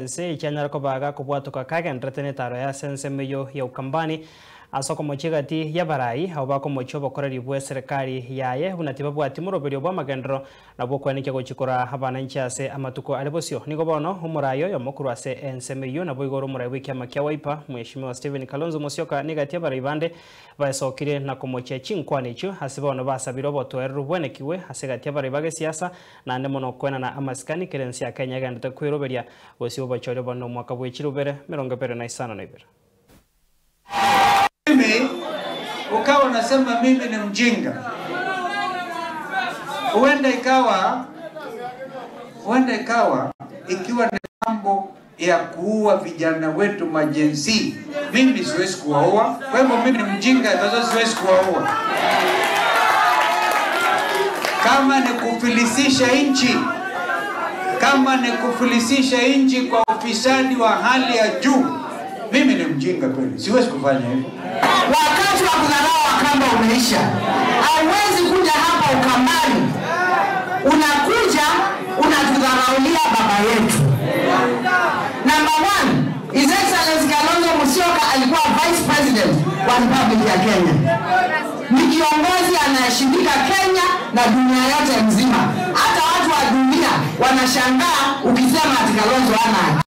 Nse chanyara kobaga kobwatoka kagenderete taro ya sensemeyo ya Ukambani asoko mochigati ya barai abo bakomochia obokoreri bwa serikali yaye bunati babwati moroberio bwa magendero nabwo kwenekia gochikora abananchi ase amatuko are bosio. Nigo bono omorayo yomokuru ase ensemeyo nabo igoro omorai bwa ekiama kia Wiper Mheshimiwa Stephen Kalonzo Musyoka nigati abarai bande baesokire na komochia chinkwana echio ase bono basabire obotoereru bwenekiwe ase gati abarai ba gesiasa naende mono kwenana amasikani kere ensi ya Kenya egendete kwiroberia gosio obochori bono omwaka bwa echirubere 2052. Mimi ukawa nasema mimi ni mjinga. Huenda ikawa ikiwa ni mambo ya kuua vijana wetu majenzi, mimi siwezi kuwaua. Kwa hivyo mimi ni mjinga, kwa siwezi kuwaua. Kama ni kufilisisha nchi, kama ni kufilisisha nchi kwa ufisadi wa hali ya juu, mimi ni mjinga kweli, siwezi kufanya hivyo. Wakati wa kudharau Wakamba umeisha. Hauwezi kuja hapa Ukambani, unakuja unatudharaulia baba yetu. Number one, His Excellency Kalonzo Musyoka alikuwa Vice President wa Republic ya Kenya. Ni kiongozi anayeshindika Kenya na dunia yote mzima. Hata watu wa dunia wanashangaa ukisema ati Kalonzo hana.